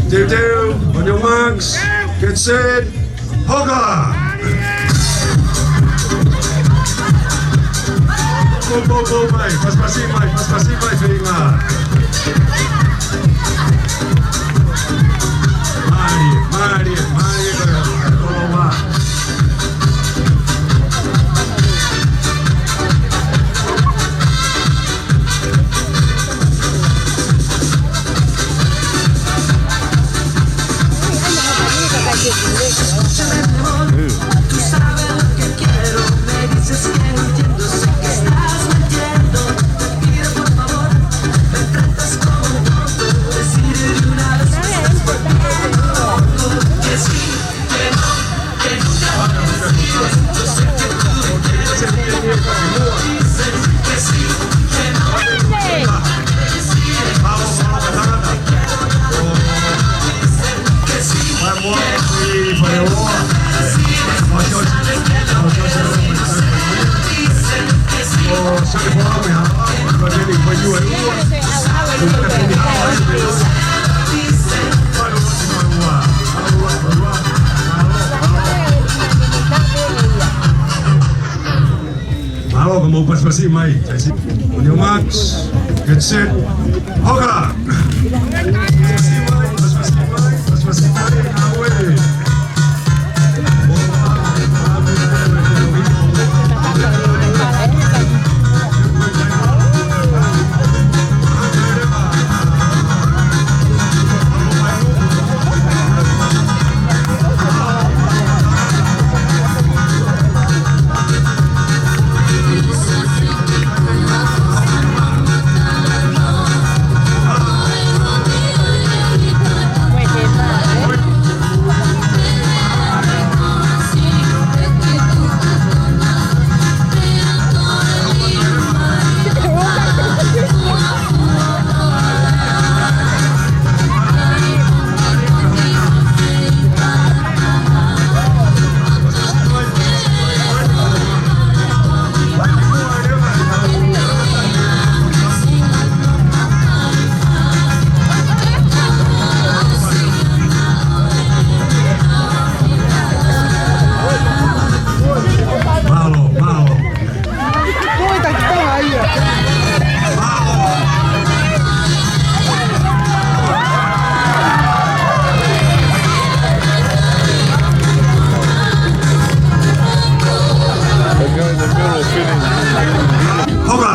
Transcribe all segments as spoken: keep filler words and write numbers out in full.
Teuteu, on your marks, get set, hoka! Pō, pō, pō mai, pasipasi mai, pasipasi mai, feinga. Mālie, mālie, mālie, mālie, mālie. Mālō, ka mou pasipasi mai. On your marks, get set, hoka! Pasipasi mai, pasipasi mai, pasipasi mai, ngāue. Mālō, mālō. Hoka!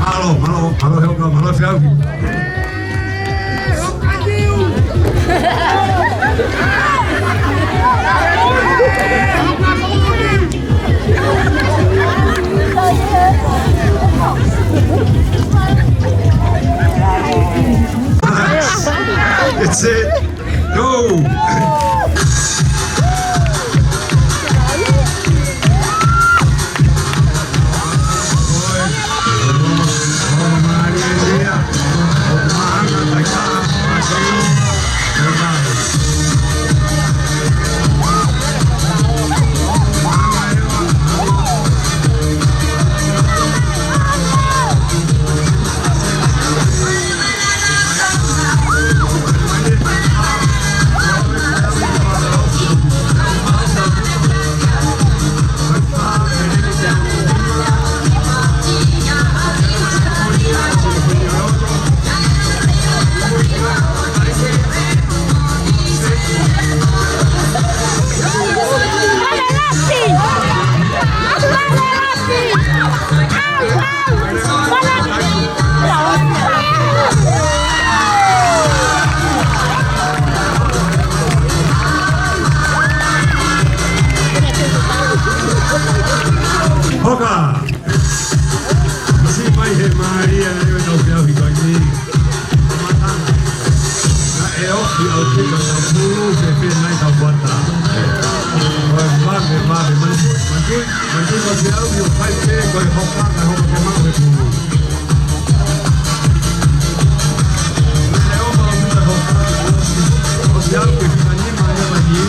Mālō, mālō, mālō, Helga, mālō, Fiau. That's it. Go! Ki ʻAfilika Taupulu, fēfē nai tau kuata. Ko e vave, vave, manatuʻi, manatuʻi, manatuʻi ko e five K, ko e hoka, ko e hoka ke maʻu he pulu. Mele o ma o mita hoka, ʻosi au ke fika nima, nima ni.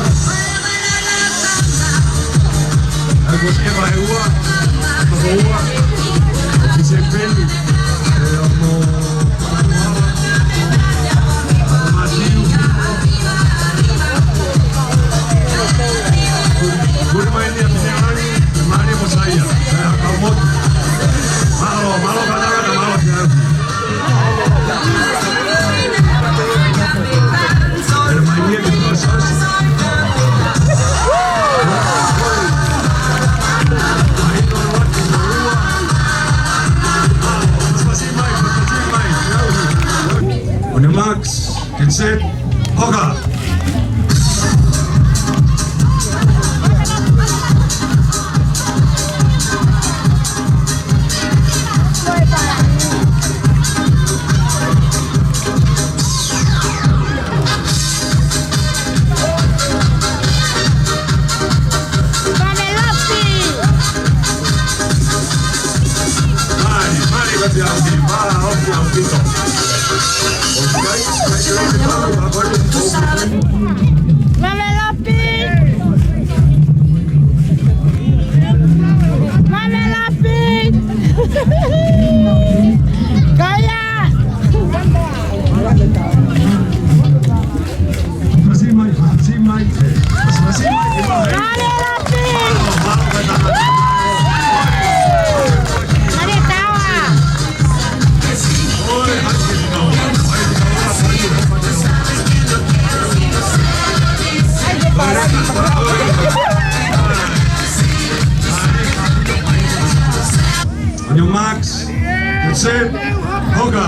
Ai ko e vahe ua, toko ua, ʻo Tisepeli, ʻe, ʻo mo, Matiu. Kuri mai ni a Piselangi, Maria Mosaia, ʻe, ʻa Kamotu. Mālō, mālō, kātaki, mālō, kātaki. On your marks, get set, hoka! Mali, mali, mali, mali, mali, mali. Mame Lapi! Mame Lapi! Kaia! Masi mai, masi mai, masi mai. Mame Lapi! Mame Tawa! On your marks, get set, hoka!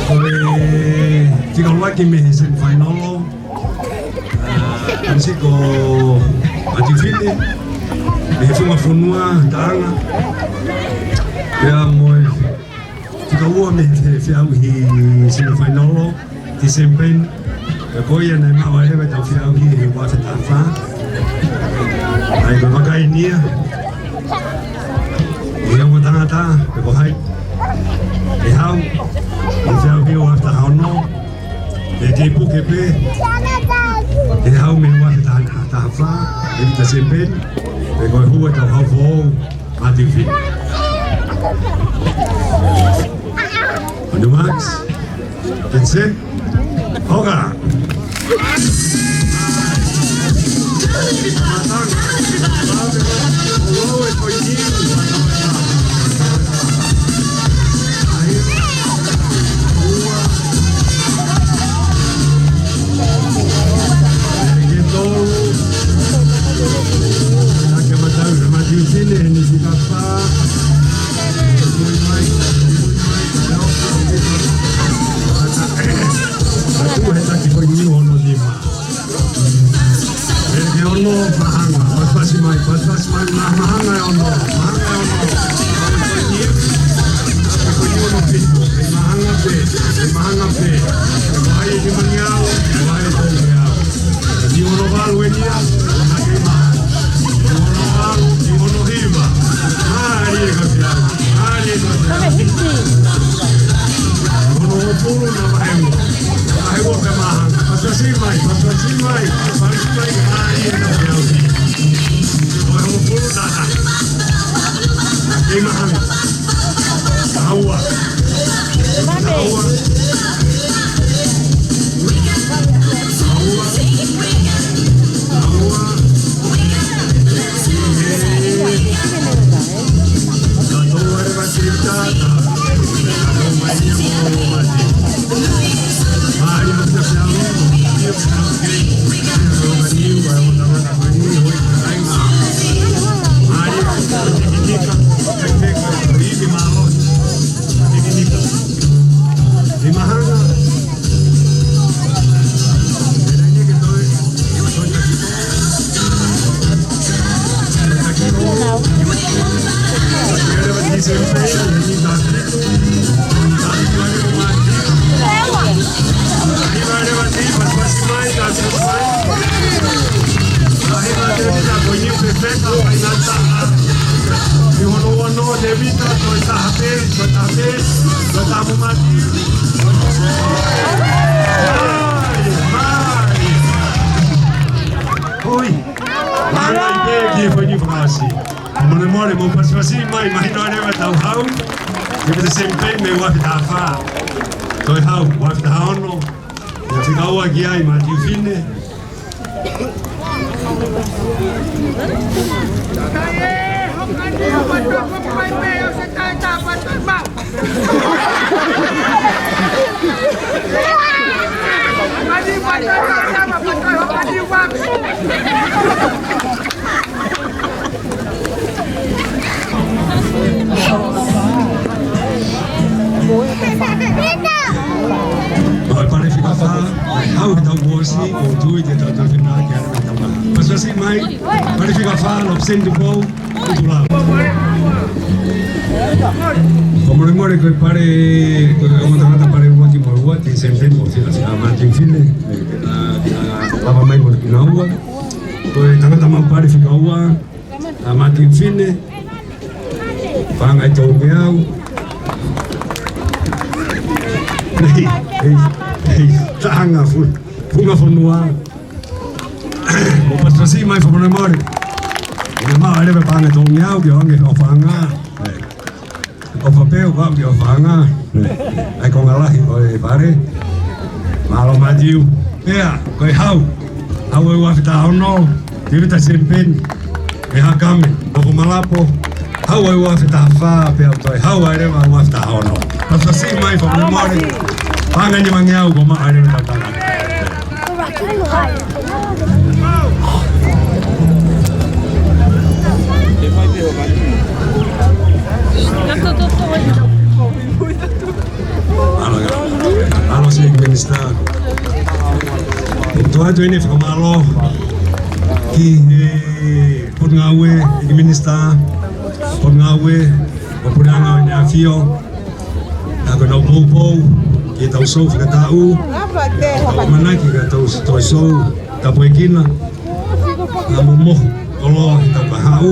Ko e fika ʻuluaki mei he semifinal, ʻa, ʻa Siko ʻAtifite, mei he Funga Fonua, Taʻanga. Pea mo e fika ua mei he feʻauhi semifinal, Tisempeni. Pea ko ia naʻe maʻu ai leva ʻetau feʻauhi he uafe taha fā. ʻA ia ko e vaka eni ia. ʻI he ongo tangata, pe ko hai. ʻE haʻu, ʻi he feʻauhi uafe taha ono. ʻE kei puke pē. ʻE haʻu mei he uafe taha, taha fā, ʻe Pita Sempeni. Pe ko e hū ʻetau hau foʻou, Mātiu Fine. On your marks. Get set. Hoka. Ake matau, Mātiu Fine, eni fika fā. Atu he taki poini hono nima. Pele ke ono, Mahanga. Pasipasi mai, pasipasi mai, Ma-, Mahanga ʻe ono, Mahanga ʻe ono. Poini hono fitu, ʻe Mahanga pē, ʻe Mahanga pē. ʻE Mahanga pē. Ni ono valu eni ia, na ke ma. Ni ono valu, ni ono hiva. Mālie ka pia, mālie ka pia. Ono hongofulu na vahe ua. Vahe ua pē Mahanga. Pasipasi mai, pasipasi mai, pasipasi mai, mālie ka pia. Ono hongofulu na. Ke Mahanga. Aua. Aua. Aua. Oi. Mālō pē ki he foʻi niu fakaʻosi. Mole mole mo pasipasi mai, mahino leva ʻetau hau. Ke pita Sempeni mei he uafe taha fā. Toe hau, uafe taha ono. Ia fika ua ki ai, Mātiu Fine. Pale fika fā, hau ʻetau ʻosi, ʻo tui ke tau tau fina ke ana tau. Pasipasi mai, pale fika fā, lopseni tupou. Ko e molemole ko e pale, ko e ongo tangata pale ua ki muʻa, Pita Sempeni mo Fika, ʻa Mātiu Fine, ʻa, ʻa, lava mai mo kinaua. Ko e tangata maʻu pale fika ua, ʻa Mātiu Fine, Paʻanga ʻi Tonga au. Nei, nei, nei, Taʻanga fu-, Funga Fonua. Mo pasipasi mai fakamolemole. Ina maʻu leva Paʻanga ʻi Tonga au ke ʻoange ʻofaʻanga. ʻOfa pē ʻoku ou ke ʻofaʻanga. ʻAi konga lahi ʻo e pale. Mālō Mātiu. Pea, ko e hau. Hau ʻo e uafe taha ono. Tēvita Sempeni. ʻE Hakame. Nofo Malapo. Hau ʻo e uafe taha fā. Pea toe hau ai leva uafe taha ono. Pasipasi mai fakamolemole. Paʻanga ʻe nimangeau ko maʻu ai leva tau tangata. Mālō, mālō Sēniti Minisitā. Tuku atu eni e fakamālō ki he Potungāue, ʻEiki Minisitā, Potungāue, ʻo Puleʻanga ʻo ʻEne ʻAfio, ʻa ko ʻenau poupou, ʻi heʻetau sou fakataʻu, ʻamanaki ka tau toe sou tāpuekina, ʻa e momohu koloa heʻetau kahaʻu,